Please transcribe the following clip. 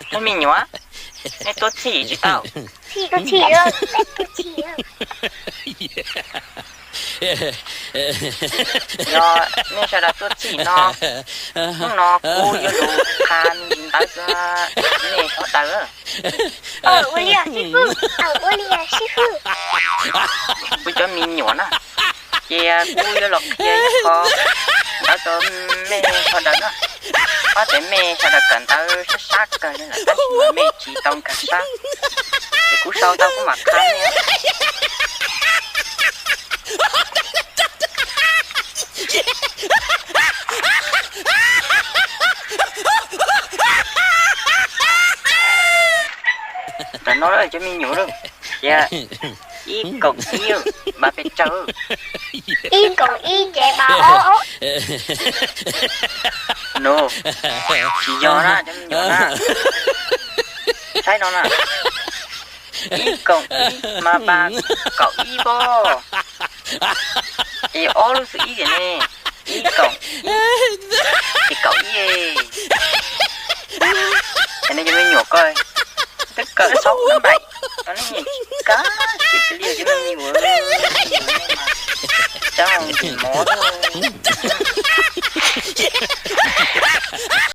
Cov me nyuam, nej tuaj txhim tsis tau. Txhim, txhim, txhim. Yog nej sawv daws tuaj txhim no, hnub no kuv yuav lug qha me ntsis ntawv rau nej sawv daws. Ua li sib fwb, ua li sib fwb. Kuv cov me nyuam na, ces kuv yuav los qhia ib qho ntawv rau mej sawv daws na. Ob tug mej sawv daws kawm ntawv sab sab kawg li lawm tab sis mas mej tsis tau nkag sab. Ces kuv sau tau kuv mam qha mej. Ntawm no cov me nyuam, ces ib koom ib mas pes tsawg? Ib koom ib ces mas ob. No, tsis yog na cov me nyuam na. Saib no na, ib koom ib mas pes kaum ib pob. Ces ob lub xws ib tiag ne, ib koom ib ces kaum ib. Ces nej cov me nyuam ko twb kawm xaub npaim, nej tsis kab siab kiag li cov me nyuam. Cab ntsis mov.